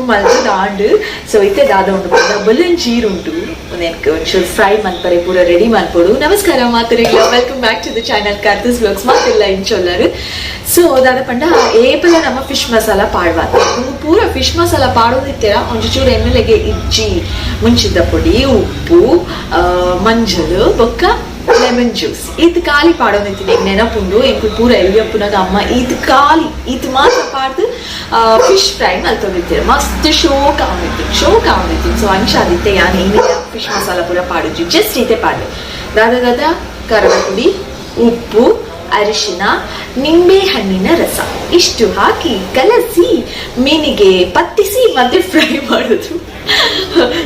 ಮಲ್ತುದಾಂಡ್. ಸೊ ಇತ್ತೆ ದಾದ ಉಂಡು ಪಂಡ ಬೊಲ್ಲಂಜೀರ್ ಉಂಡು, ಉಂದೆನ್ಕ್ ಒಂಚೂರು ಫ್ರೈ ಮನ್ಪರೆ ಪೂರ ರೆಡಿ ಮನ್ಪೊಡು. ನಮಸ್ಕಾರ ಮಾತೆರೆಗ್ಲ, welcome back to the channel Karthus vlogs. ಮಾತೆಲ್ಲ ಇಂಚೊಲ್ಲರು. ಸೊ ದಾದ ಪಂಡ ಏಪಲ ನಮ್ಮ ಫಿಶ್ ಮಸಾಲ ಪಾಡ್ವಾತ ಪೂರ ಫಿಶ್ ಮಸಾಲ ಪಾಡೋದಿತ್ತೆರ ಒಂಜಿ ಚೂರು ಎಣ್ಣೆಲೆಗೆ ಇಜ್ಜಿ, ಮುಂಚಿದ ಪೊಡಿ, ಉಪ್ಪು, ಮಂಜಲು ಬೊಕ್ಕ ಲೆಮನ್ ಜ್ಯೂಸ್ ಈತ್ ಖಾಲಿ ಪಾಡೋದಿತ್ತೀನಿ. ಈಗ ನೆನಪುಂಡು, ಎಂಕುಲು ಪೂರ ಎಲ್ಯಪ್ಪುನಾಗ ಅಮ್ಮ ಈತ್ ಖಾಲಿ ಈತ್ ಮಾತ್ರ ಪಾಡ್ದು ಫಿಶ್ ಫ್ರೈ ಮಲ್ತೊಂದಿತ್ತೆರ್. ಮಸ್ತ್ ಶೋಕ್ ಆವೊಂದಿತ್ತು, ಶೋಕ್ ಆವೊಂದಿತ್ತು. ಸೊ ಅಂಚಾದಿತ್ತೆ ಯಾನ್ ಇನಿ ಫಿಶ್ ಮಸಾಲ ಪೂರ ಪಾಡುಜಿ, ಜಸ್ಟ್ ಈತೆ ಪಾಡ್ದೆ. ದಾದ ದಾದ ಖಾರದ ಪುಡಿ, ಉಪ್ಪು, ಅರಿಶಿನ, ನಿಂಬೆ ಹಣ್ಣಿನ ರಸ ಇಷ್ಟು ಹಾಕಿ ಕಲಸಿ ಮೀನಿಗೆ ಪತ್ತಿಸಿ ಮತ್ತೆ ಫ್ರೈ ಮಾಡೋದು.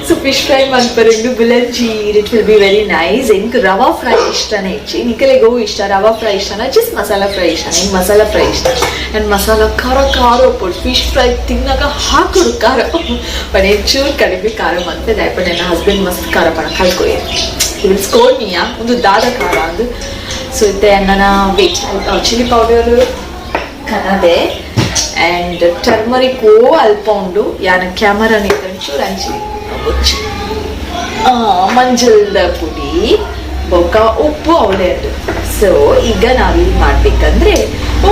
ಸೊ ಫಿಶ್ ಫ್ರೈ ಮನ್ಪರೆಂಡು ಬುಲಂಜೀರ್, it will be very nice. ಎಂಕ್ ರವಾ ಫ್ರೈ ಇಷ್ಟನೇ ಹೆಚ್ಚಿ. ನಿಕಲೆಗ್ ಅವು ಇಷ್ಟ? ರವಾ ಫ್ರೈ ಇಷ್ಟನಾ, ಜಸ್ಟ್ ಮಸಾಲ ಫ್ರೈ ಇಷ್ಟನಾ? ಎಂಕ್ ಮಸಾಲ ಫ್ರೈ ಇಷ್ಟ. ಆ್ಯಂಡ್ ಮಸಾಲ ಖಾರ ಖಾರ ಉಪ್ಪು ಫಿಶ್ ಫ್ರೈ ತಿನ್ನಾಗ ಹಾಕೊಡು ಖಾರ, ಬಟ್ ಚೂರು ಕಡಿಮೆ ಖಾರ ಮಂತೆ. ಬಟ್ ನನ್ನ ಹಸ್ಬೆಂಡ್ ಮಸ್ತ್ ಖಾರ ಪಣ ಕಲ್ಕೊಯ್ಯ, he will scold me ಯಾ, ಒಂದು ದಾದ ಖಾರ ಅಂದು. ಸೊ ಇತ್ತೆ ನನ್ನ ವೇಟ್, ಚಿಲ್ಲಿ ಪೌಡರ್ ಕನದೆ ಆ್ಯಂಡ್ ಟರ್ಮರಿಕ್ ಓ ಅಲ್ಪ ಉಂಡು. ಯಾನ ಕ್ಯಾಮರಾ ಒಂಚೂರು ಅಂಚಿ ಬೊಚ್ಚಿ ಮಂಜಲ್ದ ಪುಡಿ ಬೊಕ್ಕ ಉಪ್ಪು ಅವಳೆ ಉಂಡು. ಸೊ ಈಗ ನಾವೇನು ಮಾಡ್ಬೇಕಂದ್ರೆ, ಓ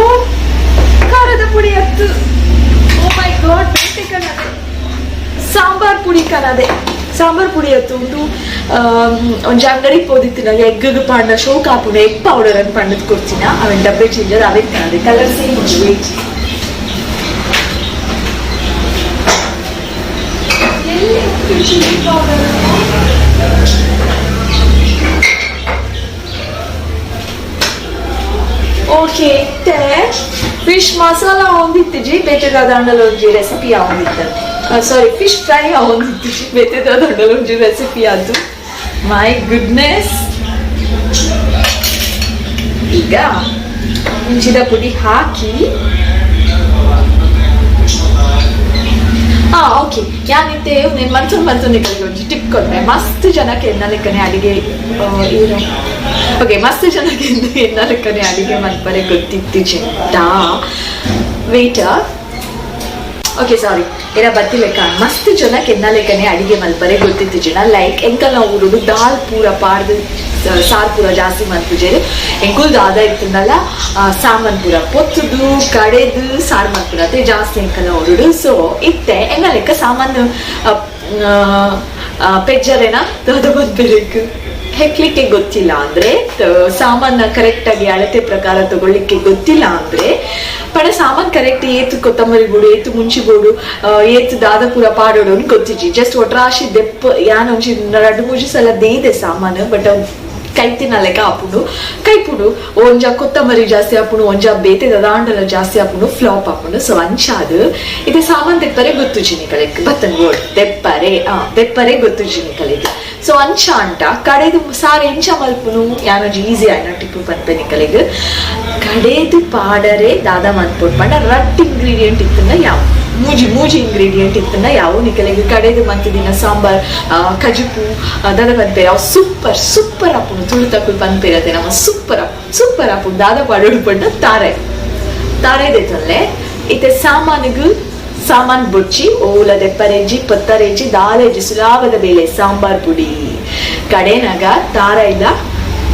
ಖಾರದ ಪುಡಿ ಹತ್ತು, ಓ ಮೈ ಗಾಡ್, ಬೇಟೆ ಕನದೆ, ಸಾಂಬಾರ್ ಪುಡಿ ಕನದೆ. ಸಾಂಬಾರ್ ಪುಡಿ ಅತ್ತು ಉಂದು ಒಂಜಿ ಅಂಗಡಿಗೆ ಪೋದಿತ್ತಿನ ಎಗ್ಗ್ ಪಾಂಡ ಶೋಕ್ ಆಪುಂಡು, ಎಗ್ ಪೌಡರ್ ಅಂತ ಪಂಡದ್ ಕೊಡ್ತೀನ ಅವೆನ್ ಡಬ್ಬೆ ಚೇಂಜರ್ ಅವೇನ್ ಕನದೆ, ಕಲರ್ ಸೇಮ್ ಉಂಡು. ವೇಟ್, ಎಲ್ಲಿ chilli powder? Okay, fish masala ಒಂದಿತ್ತಿಜಿ, ಬೇತೆದಾದಂಡಲ ಒಂಜಿ ರೆಸಿಪಿ ಆವೊಂದಿತ್ತು. ಸಾರಿ, ಫಿಶ್ ಫ್ರೈ ಆವೊಂದಿತ್ತಿಜಿ, ಬೇತೆದಾದಂಡಲ ಒಂಜಿ ರೆಸಿಪಿ ಅದು. My goodness. ಈಗ ಮುಂಚಿದ ಪುಡಿ ಹಾಕಿ, ಹಾ ಓಕೆ. ಯಾನಿತ್ತೆ ನೀನು ಮನ್ಸೂನ್ ಮನ್ಸೂನ್ ನಿಕಲ್ಗೆ ಒಂಜಿ ಟಿಪ್ ಕೊಟ್ಟೆ. ಮಸ್ತ್ ಜನಕ್ಕೆ ಎನ್ನ ಲೆಕ್ಕನೆ ಅಡಿಗೆ ಏನು, ಓಕೆ, ಮಸ್ತ್ ಜನಕ್ಕೆ ಎನ್ನ ಲೆಕ್ಕನೆ ಅಡಿಗೆ ಮನ್ಪರೆ ಗೊತ್ತಿತ್ತು ಚಿಂತ. ವೇಟ್, ಓಕೆ, ಸಾರಿ, ಏನ ಬತ್ತಿಲೆಕ್ಕ. ಮಸ್ತ್ ಜನಕ್ಕೆ ಎನ್ನ ಲೆಕ್ಕನೆ ಅಡಿಗೆ ಮಲ್ಪರೆ ಗೊತ್ತಿತ್ತು ಜನ. ಲೈಕ್ ಎಂಕಲ್ನ ಊರುಡು ದಾಲ್ ಪೂರ ಪಾಡ್ದು ಸಾರ್ ಪೂರ ಜಾಸ್ತಿ ಮಲ್ಪುಜೆರ್. ಎಂಕುಲ್ ದಾದ ಇತ್ತಂದಲ್ಲ ಸಾಮಾನ್ ಪೂರ ಪೊತ್ತುದು ಕಡೆದು ಸಾರ್ ಮಲ್ಪುನತೆ ಜಾಸ್ತಿ ಎಂಕಲ್ನ ಊರುಡು. ಸೊ ಇತ್ತೆ ಎಂಗ ಲೆಕ್ಕ ಸಾಮಾನು ಪೆಜ್ಜರೇನ ದಾದ ಮಲ್ಪೆರೆಗ್ ಹೆಕ್ಲಿಕ್ಕೆ ಗೊತ್ತಿಲ್ಲ ಅಂದ್ರೆ, ಸಾಮಾನ ಕರೆಕ್ಟ್ ಆಗಿ ಅಳತೆ ಪ್ರಕಾರ ತಗೊಳ್ಳಿಕ್ಕೆ ಗೊತ್ತಿಲ್ಲ ಅಂದ್ರೆ, ಪಡ ಸಾಮಾನ್ ಕರೆಕ್ಟ್ ಏತು ಕೊತ್ತಂಬರಿ ಬೋಡು, ಏತು ಮುಂಚಿ ಬೋಡು, ಏತು ದಾದ ಪೂರ ಪಾಡೋಡು ಅಂತ ಗೊತ್ತಿಜ್ಜಿ. ಜಸ್ಟ್ ಒಟ್ರಾಶಿ ದೆಪ್ಪ ಯಾನ್ ಒಂಜಿ ರಡ್ಡು ಮೂಜಿ ಸಲ ದೇದೆ ಸಾಮಾನು, ಬಟ್ ಕೈತಿನ ಲೆಕ್ಕ ಆಪುಂಡು, ಕೈಪುಂಡು. ಒಂಜ ಕೊತ್ತಂಬರಿ ಜಾಸ್ತಿ ಆಪುಂಡು, ಒಂಜ ಬೇತೆ ದಾಂಡಲ ಜಾಸ್ತಿ ಆಪುಂಡು, ಫ್ಲಾಪ್ ಆಪುಂಡು. ಸೊ ಅಂಚಾದ್ ಇದು ಸಾಮಾನ್ ತೆಪ್ಪರೆ ಗೊತ್ತುಜಿ ನಿಕಲೆಗ್, ಬತ್ತನ್ ಬೋರ್ಡ್ ತೆಪ್ಪರೆ, ತೆಪ್ಪರೆ ಗೊತ್ತುಜಿ ನಿಕಲೆಗ್. ಸೊ ಅಂಚ ಅಂಟ ಕಡೆದು ಸಾರ್ ಎಂಚ ಮಲ್ಪುನು? ಯಾನೊಂಜಿ ಈಸಿ ಆಯ್ನ ಟಿಪ್ಪು ಪನ್ಪೆ ನಿಕಲೆಗ್. ಕಡೆದು ಪಾಡರೆ ದಾದ ಮನ್ಪೊಡು ಪಂಡ, ರಟ್ ಇಂಗ್ರೀಡಿಯೆಂಟ್ ಇತ್ತಂಡ ಯಾವ, ಮೂಜಿ ಮೂಜಿ ಇಂಗ್ರೀಡಿಯೆಂಟ್ ಇತ್ತಂಡ ಯಾವ ನಿಕಲೆಗ್ ಕಡೆದು ಮಂತಿದಿನ ಸಾಂಬಾರ್, ಕಜಿಪು, ದಾದ ಪನ್ಪೇರು ಅವು ಸೂಪರ್ ಸೂಪರ್ ಆಪುಂಡು. ತುಳು ತಕುಲು ಪನ್ಪೇರತೆ ನಮ್ಮ ಸೂಪರ್ ಆಪುಂಡು, ಸೂಪರ್ ಆಪುಂಡು. ದಾದ ಪಾಡೋಡು ಪಂಡ ತಾರೆ ತಾರೆ ದೆತ್ತೊನ್ಲೆ. ಇತ್ತೆ ಸಾಮಾನಿಗ್ ಸಾಮಾನ್ ಬೊಚ್ಚಿ, ಓಲ ದೆಪ್ಪರೆಜ್ಜಿ, ಪೊತ್ತರೆಜ್ಜಿ, ದಾಲೆಜ್ಜಿ, ಸುಲಾಭದ ಬೇಳೆ ಸಾಂಬಾರ್ ಪುಡಿ. ಕಡೆನಾಗ ತಾರ ಇಲ್ಲ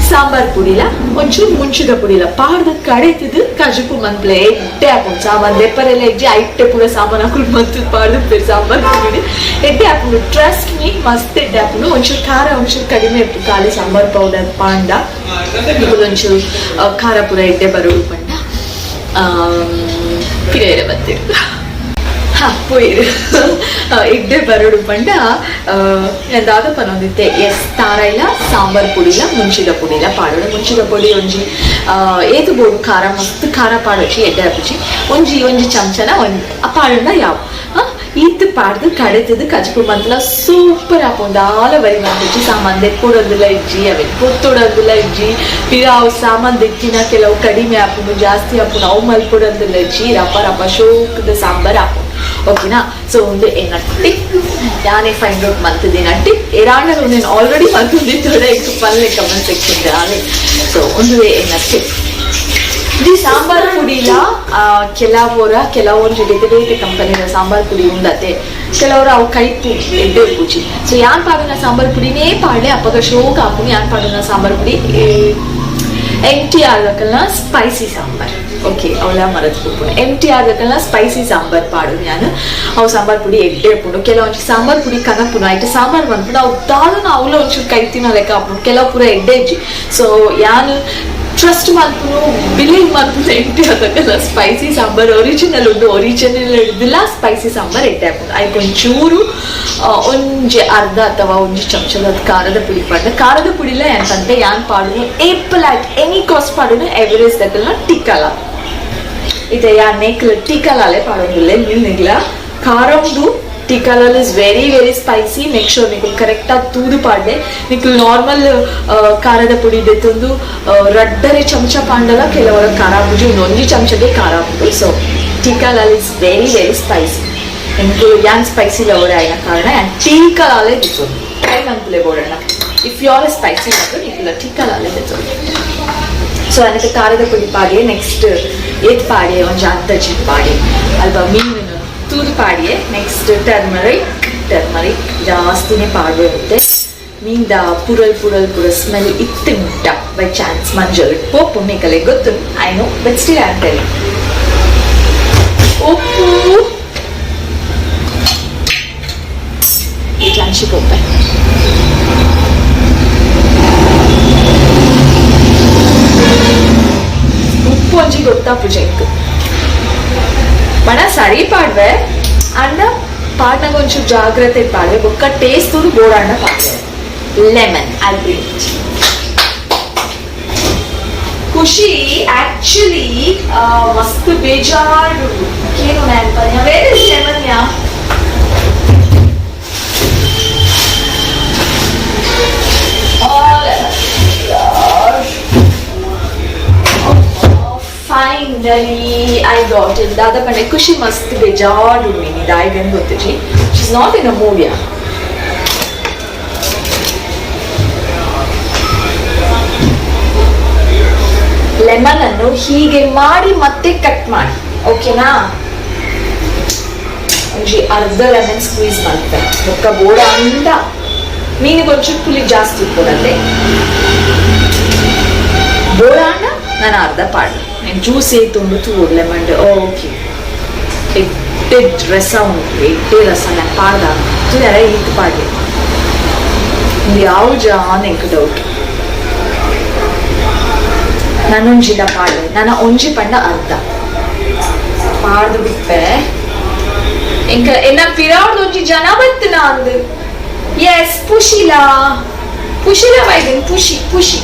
ಸಾಂಬಾರ್ ಪುಡಿಲ ಒಂಚೂರು ಮುಂಚಿದ ಪುಡಿಲ ಪಾಡ್ದು ಕಡೆತದು ಕಜುಪು ಮನ್ಪ್ಲೆ, ಎಡ್ಡೆ ಹಾಕೊಂಡು ಸಾಮಾನ್ ದೆಪ್ಪರೆಲ್ಲ ಇಜ್ಜಿ, ಐಟ್ಟೆ ಪೂರ ಸಾಮಾನ್ ಹಾಕೊಂಡು ಮಂತು ಪಾಡ್ದು ಪೇರು ಸಾಂಬಾರ್ ಪುಡಿ ಎಡ್ಡೆ ಹಾಕೊಂಡು. ಟ್ರಸ್ಟ್ ಮೀ, ಮಸ್ತ್ ಎಡ್ಡೆ ಹಾಕೊಂಡು. ಒಂಚೂರು ಖಾರ ಒಂಚೂರು ಕಡಿಮೆ ಇಪ್ಪು ಖಾಲಿ ಸಾಂಬಾರ್ ಪೌಡರ್ ಪಾಂಡ ಒಂಚೂರು ಖಾರ ಪೂರ ಎಡ್ಡೆ ಬರೋಡು ಪಂಡ ಪಿರೇರೆ ಬತ್ತೀರು. ಹಾ ಪೋಯಿರು, ಎಡ್ಡೆ ಬರೋಡು ಪಂಡ ದಾದ ಪನೊಂದಿತ್ತೆ. ಎಸ್, ತಾರ ಇಲ್ಲ ಸಾಂಬಾರ್ ಪುಡಿಲ ಮುಂಚಿದ ಪುಡಿಲ ಪಾಡೋಡು. ಮುಂಚಿದ ಪುಡಿ ಒಂಜಿ ಏತು ಬೋಡು, ಖಾರ ಮಸ್ತ್ ಖಾರ ಪಾಡೊಚ್ಚಿ, ಎಡ್ಡೆ ಆಪುಜಿ. ಒಂಜಿ ಒಂಜಿ ಚಮಚನ ಒಂಜಿ ಪಾಡೋಣ ಯಾವ ಈತ್ ಪಾಡ್ದು ಕಡೆತದು ಕಜ್ಪು ಮಂತಲ ಸೂಪರ್ ಆಪುಂಡು. ದಾಲ ಬರಿ ಮಂತುಜಿ, ಸಾಮಾನ್ ದೆಪ್ಪೊಡೊಂದುಲ ಇಜ್ಜಿ, ಅವೆನ್ ಪೊತ್ತೊಡೊಂದುಲ ಇಜ್ಜಿ. ಪಿರ ಅವು ಸಾಮಾನ್ ದೆತ್ತಿನ ಕೆಲವು ಕಡಿಮೆ ಆಪುಂಡು, ಜಾಸ್ತಿ ಆಪುಂಡು, ಅವು ಮಲ್ಪೊಡೊಂದುಲ ಇಜ್ಜಿ. ರಪ ರಪ ಶೋಕದ ಸಾಂಬಾರ್ ಆಪುಂಡು, ಓಕೆನಾ? ಸೊ ಒಂದು ಎನ್ನ ಟಿಪ್, ಯಾನೇ ಫೈಂಡ್ ಔಟ್ ಮಂತುದಿನ ಟಿಪ್. ಏರಾಂಡಲ నేను ಆಲ್ರೆಡಿ ಮಂತುಂದಿತ್ತೋಡೆ, ಎಗ್ ಪಲ್ಲೆ ಕಮೆಂಟ್ ಸೆಕ್ಷನ್ ಆನೆ. ಸೊ ಒಂದುವೇ ಎನ್ನ ಟಿಪ್. ಸಾಂಬಾರ್ ಪುಡಿಲ ಕೆಲವರ ಕೆಲವೊಂಜಿ ಬೇತೆ ಬೇತೆ ಕಂಪನಿದ ಸಾಂಬಾರ್ ಪುಡಿ ಉಂಡತೆ. ಕೆಲವರು ಅವು ಕೈಪು ಎಡ್ಡೆ ಪೂಜಿ. ಸೊ ಯಾನ್ ಪಾಡುನ ಸಾಂಬಾರ್ ಪುಡಿನೇ ಪಾಡ್ಲೆ, ಅಪಗ ಶೋಕ್ ಆಪುನು. ಯಾನ್ ಪಾಡುನ ಸಾಂಬಾರ್ ಪುಡಿ ಎಂ ಟಿ ಆರ್ ದಕಲ್ನ ಸ್ಪೈಸಿ ಸಾಂಬಾರ್. ಓಕೆ, ಅವಳ ಮರದ್ ಪುಪ್ಪುನು ಎಂ ಟಿ ಆರ್ ದಕಲ್ನ ಸ್ಪೈಸಿ ಸಾಂಬಾರ್ ಪಾಡು ಯಾನ್. ಅವು ಸಾಂಬಾರ್ ಪುಡಿ ಎಡ್ಡೆ ಉಪ್ಪುಂಡು. ಕೆಲವೊಂಜಿ ಸಾಂಬಾರ್ ಪುಡಿ ಕನಪುನು, ಐಟ್ ಸಾಂಬಾರ್ ಮನ್ಪುಂಡು, ಅವು ದಾದನ ಅವ್ಲ ಒಂಚೂರು ಕೈ ತಿನ್ನೋ ಲೆಕ್ಕ ಆಪುಂಡು. ಕೆಲವು ಪೂರ ಎಡ್ಡೆ ಇಜ್ಜಿ. ಸೊ ಯಾನ್ ಟ್ರಸ್ಟ್ ಮನ್ಪುನು, ಬಿಲೀವ್ ಮನ್ಪುನು ಎಂ ಟಿ ಆರ್ ದಕಲ್ನ ಸ್ಪೈಸಿ ಸಾಂಬಾರ್ ಒರಿಜಿನಲ್ ಉಂಡು. ಒರಿಜಿನಲ್ ಹಿಡ್ದಿಲ್ಲ ಸ್ಪೈಸಿ ಸಾಂಬಾರ್ ಎಡ್ಡೆ ಆಪುಂಡು. ಐಕ್ ಒಂಚೂರು ಒಂಜಿ ಅರ್ಧ ಅಥವಾ ಒಂಜಿ ಚಮಚದ ಖಾರದ ಪುಡಿ ಪಾಡ್ನ. ಖಾರದ ಪುಡಿಲ ಎಂತಂತೆ ಯಾನ್ ಪಾಡುನು ಏಪಲ್ ಅಟ್ ಎನಿ ಕಾಸ್ಟ್ ಪಾಡುನು ಎವರೆಸ್ಟ್ ದಕಲ್ನ ಟಿಕ್ಕಲ. ಇತ್ತೆ ಯಾನ್ ನೇಕ್ಲ ಟೀಕಾಲಾಲೆ ಪಾಡೊಂದುಲ್ಲೆ ಮಿಲ್ನಿಗ್ಲ ಖಾರ ಉಂಡು. Tikka Lal is very very spicy. Make sure ನಿಕುಲ್ ಕರೆಕ್ಟ್ ಆಗಿ ತೂದು ಪಾಡ್ಲೆ. ನಿಕುಲ್ ನಾರ್ಮಲ್ ಖಾರದ ಪುಡಿ ದೆತ್ತೊಂದು ರಡ್ಡರೆ ಚಮಚ ಪಾಂಡಲ ಕೆಲವರ ಖಾರ ಆಪುಜಿ, ಒಂದೊಂಜಿ ಚಮಚಗೆ ಖಾರ ಆಪುಂಡು. So Tikka Lal is very very spicy. ಎಂಕುಲು ಯಾನ್ ಸ್ಪೈಸಿ ಲವರ್ ಆಯಿನ ಕಾರಣ ಯಾನ್ ಟೀಕಾಲಾಲೆ ದೆತ್ತೊಂದು ಟ್ರೈ ಮನ್ಪುಲೆ ಬೋಡಣ್ಣ. If you are spicy lover, ನಿಕುಲ ಟೀಕಾಲಾಲೆ ದೆತ್ತೊಂದು. ಸೊ ಅದಕ್ಕೆ ಖಾರದ ಪುಡಿ ಪಾಡಿಯೆ. Next eighth ಪಾಡಿಯೆ? ಒಂಜಿ ಅರ್ಧ ಚೀಪ್ ಪಾಡಿ. ಅಲ್ಪ ಮೀನು ತೂದು ಪಾಡಿಯೆ. Next turmeric. ಟರ್ಮರಿಕ್ ಜಾಸ್ತಿನೇ ಪಾಡುವೆ ಇರುತ್ತೆ. ಮೀನ್ದ ಪುರಲ್ ಪುರಲ್ ಪುರ ಸ್ಮೆಲ್ ಇತ್ತು ಮುಟ್ಟ ಬೈ ಚಾನ್ಸ್ ಮಂಜಲ್ ಪೋಪು ನಿಕಲೆ ಗೊತ್ತು, I know, but still I telling. ಉಪ್ಪು ಇಟ್ಲಂಚಿ ಪೋಪೆ. ಉಪ್ಪು ಒಂಜಿ ಗೊತ್ತಾಪುಜ ಎಂಕ್. ಬಣ ಸರಿ ಪಾಡ್ವೆ ಅಂಡ ಪಾಡ್ನಾಗ ಒಂಚೂರು ಜಾಗ್ರತೆ ಪಾಡ್ವೆ. ಬೊಕ್ಕ ಟೇಸ್ಟ್ ತೂದು ಬೋಡಾಂಡ ಪಾಡ್ವೆ. Lemon I bring. ಖುಷಿ ಆಕ್ಚುಲಿ ಮಸ್ತ್ ಬೇಜಾರು ಕೇನು man. Where is lemon yeah? All finally I got it. ದಾದ ಪಂಡೆ, ಖುಷಿ ಮಸ್ತ್ ಬೇಜಾರು ಮೀನಿ ದಾಯಿಗೆಂದು ಗೊತ್ತಿಜಿ. She is not in a ಮೂವಿಯಾ. Lemon ಅನ್ನು ಹೀಗೆ ಮಾಡಿ ಮತ್ತೆ ಕಟ್ ಮಾಡಿ, ಓಕೆನಾ? ಒಂಜಿ ಅರ್ಧ ಲೆಮನ್ ಸ್ಕ್ವೀಸ್ ಮಾಡ್ತಾರೆ. ಬೊಕ್ಕ ಬೋಡ ಅಂಡ ಮೀನಿಗೆ ಒಂಚೂರು ಪುಲಿ ಜಾಸ್ತಿ ಇಪ್ಪುಡತ್ತೆ. ಬೋಡ ಅಂಡ ನಾನು ಅರ್ಧ ಪಾಡು. ಜ್ಯೂಸ್ ಏತುಂಡು ತೂಡು ಲೆಮನ್. ಓಕೆ, ಎಡ್ಡೆ ರಸ ಉಂಟು, ಎಡ್ಡೆ ರಸ. ನಾನು ಪಾಡ್ದ ತೂಯರ ಈತ್ ಪಾಡ್ಲೆ. ಯಾವ ಜಾನ್ ಎಂಕ್ ಡೌಟ್. ನಾನೊಂಜಿಲ ಪಾಡ್ಲೆ. ನಾನು ಒಂಜಿ ಪಂಡ ಅರ್ಧ ಪಾಡ್ದು ಬಿಪ್ಪೆ. ಎಂಕ ಎನ್ನ ಪಿರಾಡ್ದು ಒಂಜಿ ಜನ ಬತ್ತಿನ ಅಂದು. ಎಸ್, ಪುಷಿಲಾ, ಪುಷಿಲಾ ಬೈದಿನ್. ಪುಷಿ ಪುಷಿ.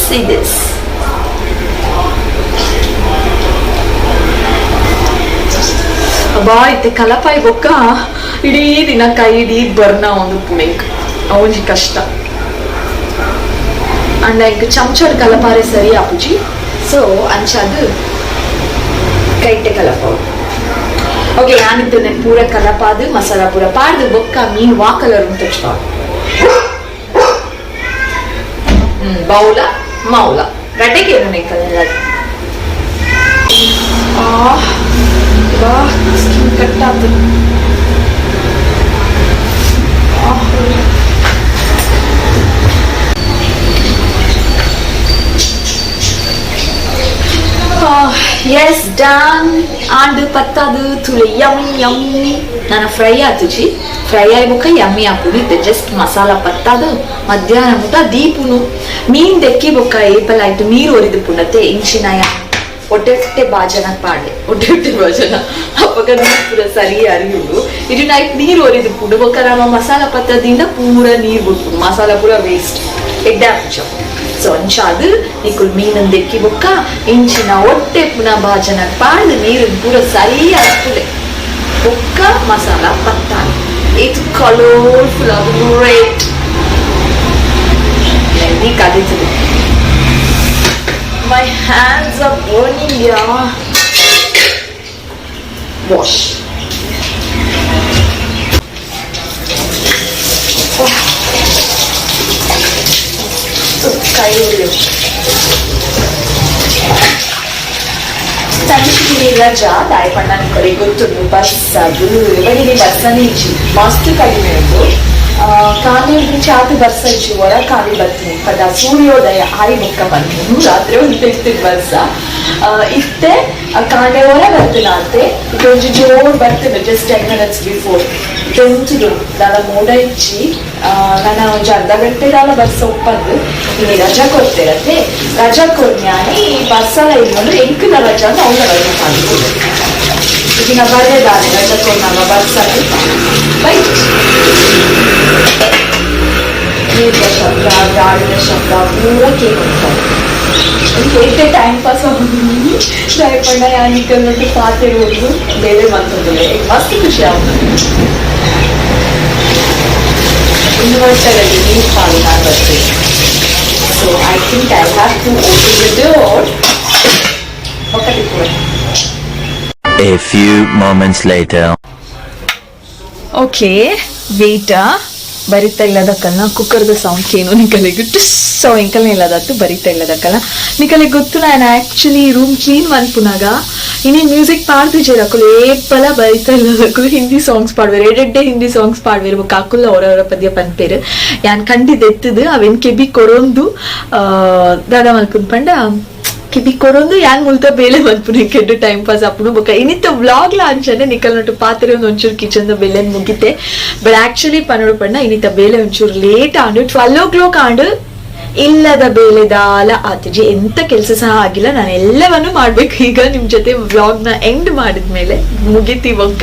See this. ಅಬ್ಬಾ, ಇತ್ತೆ ಕಲಪಾಯಿ ಬೊಕ್ಕ ಇಡೀ ದಿನ ಕೈ ಇಡೀ ಬರ್ನ ಒಂದು ಪುಣೆಂಕ್ ಒಂಜಿ ಕಷ್ಟ. ಅಂಡ ಎಂಕ್ ಚಮಚಡ್ ಕಲಪಾರೆ ಸರಿ ಆಪುಜಿ. ಸೊ ಅಂಚಾದ್ ಕೈಟೆ ಕಲಪಾವು. ಓಕೆ, ಯಾನಿತ್ತನೆ ಪೂರ ಕಲಪಾದು ಮಸಾಲ ಪೂರ ಪಾಡ್ದು ಬೊಕ್ಕ ಮೀನ್ ವಾ ಕಲರ್ ಉಂಟು. ಬೌಲ ಮೌಲ ಗಡ್ಡೆಗೆ ಕಲರ್. ಆ ಬಾ, ಸ್ಕಿನ್ ಕಟ್ ಆತು. Yes, done. ಆಂಡ್ ಪತ್ತದು ತುಳಿ ಯಮ್ಮಿ ಯಮ್ಮಿ. ನಾನು ಫ್ರೈ ಆತುಜಿ. ಫ್ರೈ ಆಯಿ ಬೊಕ್ಕ ಯಮ್ಮಿ ಆಪುಂಡು. ಇತ್ತೆ ಜಸ್ಟ್ ಮಸಾಲ ಪತ್ತಾದು ಮಧ್ಯಾಹ್ನ ಮುಟ ದೀಪುನು. ಮೀನ್ ದೆಕ್ಕಿ ಬೊಕ್ಕ ಏಪಲ್ ಆಯ್ತು ನೀರು ಒರಿದು ಪುಂಡತೆ. ಇಂಚಿನ ಒಟ್ಟೆ ಒಟ್ಟೆ ಬಾಜನ ಪಾಡೆ. ಒಟ್ಟೆ ಒಟ್ಟೆ ಬಾಜನ ಅಪ್ಪಗ ನೀರು ಪೂರ ಸರಿ ಅರಿಯುಂಡು. ಇದು ನೈಟ್ ನೀರು ಒರಿದು ಪುಂಡು. ಬೊಕ್ಕ ನಮ್ಮ ಮಸಾಲ ಪತ್ತದಿಂದ ಪೂರ ನೀರು ಬಿಡ್ಪುಂಡು, ಮಸಾಲ ಪೂರ ವೇಸ್ಟ್. ಎಡ್ಡೆ ಆಪುಜ. ಸೊ ಅಂಚಾದ್ ನಿಕುಲ್ ಮೀನನ್ ದೆಕ್ಕಿ ಬೊಕ್ಕ ಇಂಚಿನ ಒಟ್ಟೆ ಪುನ ಬಾಜನ ಪಾಡ್ದು ನೀರು ಪೂರ ಸರಿ ಅರ್ಪುಲೆ. ಬೊಕ್ಕ ಮಸಾಲ ಪತ್ತಾನೆ. ಇದು ಕಲರ್ಫುಲ್ ಅದು great ಕದೀತದೆ. My hands are burning, yeah. Wash. Oh. ಕಾಯಿ ತನಿಷಿಗೆ ರಜಾ ದಾಯಪಣ್ಣ ಕಡೆ ಗೊತ್ತುಂಡು ಬರ್ಸದು ಬರೀ ಬರ್ಸನೇ ಇಜ್ಜಿ ಮಸ್ತ್ ಕಡಿಮೆ ಉಂಟು. ಕಾಲಿ ಚಾತಿ ಬರ್ಸ ಇಜ್ಜಿ, ಒರ ಖಾಲಿ ಬರ್ತೀನಿ ಪದ ಸೂರ್ಯೋದಯ ಆಯಿ ಬೊಕ್ಕ ಬಂತು ರಾತ್ರಿ ಒಂದು ಇರ್ತೀನಿ ಬರ್ಸ. ಇತ್ತೆ ಕಾಂಡೆ ಒರ ಬರ್ತೀನಿ ಆತೆ. ಇದೊಂಜಿ ಜೋರ್ ಬರ್ತೀನಿ ಜಸ್ಟ್ 10 ಮಿನಿಟ್ಸ್ ಬಿಫೋರ್. ಇದೊಂಚುದು ದಾಲ ಮೋಡ ಇಜ್ಜಿ. ನನ್ನ ಒಂಜಿ ಅರ್ಧ ಗಂಟೆ ದಾಲ ಬರ್ಸ ಉಪ್ಪಂದು. ಇನಿ ರಜಾ ಕೊಡ್ತೇರತ್ತೆ, ರಜಾ ಕೊರ್ನ್ಯಾನಿ ಈ ಬರ್ಸಲ ಇಲ್ಲ ಎಂಕುಲ ರಜಾ ಅಂದ್ರೆ ಅವಳ ರಜಾ ಮಾಡ್ಬೋದು. ಈಗ ಬರಲೇದಾನೆ ರಜಾ ಕೊರ್ನಾಗ ಬರ್ಸಲ ಬೈ. ನೀರಿನ ಶಬ್ದ, ಗಾಳಿನ ಶಬ್ದ ಪೂರ ಕೇಳುತ್ತಾರೆ. ಏಕೆ ಟೈಮ್ ಪಾಸ್ ದಯಪಂಡ ಯಾನಿಕನ್ನೊಟ್ಟು ಪಾತಿರುವುದು ಬೇರೆ ಮಂತಂದ್ರೆ ಮಸ್ತ್ ಖುಷಿ ಆಗ್ತದೆ. ಇನ್ವರ್ಟರಲ್ಲಿ ನೀರು ಪಾಲು ನಾನು ಬರ್ತೀನಿ. So I think I have to open the door. ಒಕ್ಕಲಿಕ್ಕುವೆ. A few moments later. Okay, wait, ಬರಿತಾ ಇಲ್ಲದಕ್ಕಲ್ಲ ಕುಕ್ಕರ್ದ ಸೌಂಡ್ ಕೇನು ನಿಕಲೆಗ್ ಟುಸ್ ಎಂಕಲ್ನ ಇಲ್ಲದತ್ತು ಬರಿತಾ ಇಲ್ಲದಕ್ಕಲ್ಲ ನಿಕಲೆಗ್ ಗೊತ್ತು. ನಾನು ಆಕ್ಚುಲಿ ರೂಮ್ ಕ್ಲೀನ್ ಮನ್ಪುನಾಗ ಇನಿ ಮ್ಯೂಸಿಕ್ ಪಾಡ್ದಿಜೆರ್ ಅಕುಲು. ಏಪಲ ಬರಿತಾ ಇಲ್ಲದಕ್ಕಲು ಹಿಂದಿ ಸಾಂಗ್ಸ್ ಪಾಡ್ವೇರು, ಎಡೆಡ್ಡೆ ಹಿಂದಿ ಸಾಂಗ್ಸ್ ಪಾಡ್ವೇರು. ಬೊಕ್ಕ ಅಕುಲ್ಲ ಅವರವರ ಪದ್ಯ ಪನ್ಪೇರು. ಯಾನ್ ಕಂಡಿದ್ ಎತ್ತುದು ಅವೆನ್ ಕೆಬಿ ಕೊರೊಂದು ದಾದ ಮಲ್ಪುನ್ ಪಂಡ, ಕೆಬಿ ಕೊರೊಂದು ಯಾನ್ ಮುಲ್ತ ಬೇಲೆ ಮಲ್ಪುನೆ ಕೆಡ್ಡು ಟೈಮ್ ಪಾಸ್ ಆಪುಂಡು. ಬೊಕ್ಕ ಇನಿತ ವ್ಲಾಗ್ ಲ ಅಂಚನೆ ನಿಕಲ್ನೊಟ್ಟು ಪಾತ್ರೆ ಒಂದು ಒಂಚೂರು ಕಿಚನ್ ದ ಬೇಲೆ ಮುಗಿತೆ. ಬಟ್ ಆಕ್ಚುಲಿ ಪನೊಡು ಪಂಡ ಇನಿತ ಬೇಲೆ ಒಂಚೂರು ಲೇಟ್ ಆಂಡು, 12 ಓ ಕ್ಲಾಕ್ ಆಂಡು. ಇಲ್ಲದ ಬೇಲೆದಾಲ ಆತಿಜಿ, ಎಂತ ಕೆಲಸ ಸಹ ಆಗಿಲ್ಲ. ನಾನು ಎಲ್ಲವನ್ನು ಮಾಡ್ಬೇಕು ಈಗ. ನಿಮ್ ಜೊತೆ ವ್ಲಾಗ್ ನ ಎಂಡ್ ಮಾಡಿದ್ಮೇಲೆ ಮುಗಿತಿ ಬೊಕ್ಕ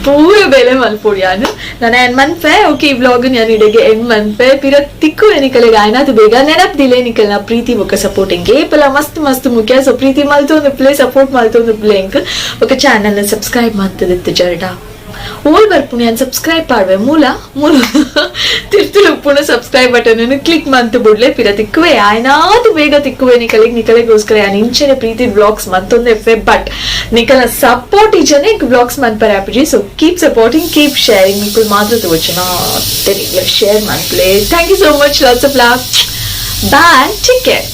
ಪೂರ ಬೇಲೆ ಮಲ್ಪೊಡು ಯಾನು. ನಾನು ಏನ್ ಮನ್ಪೆ, ಓಕೆ, ಈ ವ್ಲಾಗ್ ನಾನು ಇಡೆಗೆ ಎಂಡ್ ಮನ್ಪೆ. ಪಿರ ತಿಕ್ಕು ನಿಕಲೆಗ್ ಆಯ್ನಾತು ಬೇಗ ನೆನಪ್ದಿಲೆ. ನಿಕಲ್ನ ಪ್ರೀತಿ ಬೊಕ್ಕ ಸಪೋರ್ಟಿಂಗ್ ಏಪಲ ಮಸ್ತ್ ಮಸ್ತ್ ಮುಖ್ಯ. ಸೊ ಪ್ರೀತಿ ಮಲ್ತೊಂದು ಪ್ಲೇ, ಸಪೋರ್ಟ್ ಮಲ್ತೊಂದು ಪ್ಲೇ ಎಂಕ್. ಬೊಕ್ಕ ಚಾನೆಲ್ ಸಬ್ಸ್ಕ್ರೈಬ್ ಮಾಡ್ತದಿತ್ತು ಜರಡ ಓಲ್ ಬರ್ಪುಣಿ ಯಾನ್ ಸಬ್ಸ್ಕ್ರೈಬ್ ಪಾಡ್ವೆ. ಮೂಲ ಮೂಲ ತಿರ್ತುಲು ಉಪ್ಪುನ ಸಬ್ಸ್ಕ್ರೈಬ್ ಬಟನ್ ಕ್ಲಿಕ್ ಮಂತು ಬುಡ್ಲೆ. ಪಿರ ತಿಕ್ಕುವೆ, ಆಯ್ನಾತು ಬೇಗ ತಿಕ್ಕುವೆ ನಿಕಲಿಗ್. ನಿಕಲಿಗೋಸ್ಕರ ಯಾನ್ ಇಂಚನೆ ಪ್ರೀತಿ ವ್ಲಾಗ್ಸ್ ಮತ್ತೊಂದು ಎಫೆ. ಬಟ್ ನಿಕಲ ಸಪೋರ್ಟ್ ಇಜನೆ ವ್ಲಾಗ್ಸ್ ಮನ್ಪರೆ ಆಪುಜಿ. So keep supporting, keep sharing. ನಿಕುಲ್ ಮಾತ್ರ ತೋಚನ share ಮನ್ಪ್ಲೆ. Thank you so much, lots of love, bye, take care.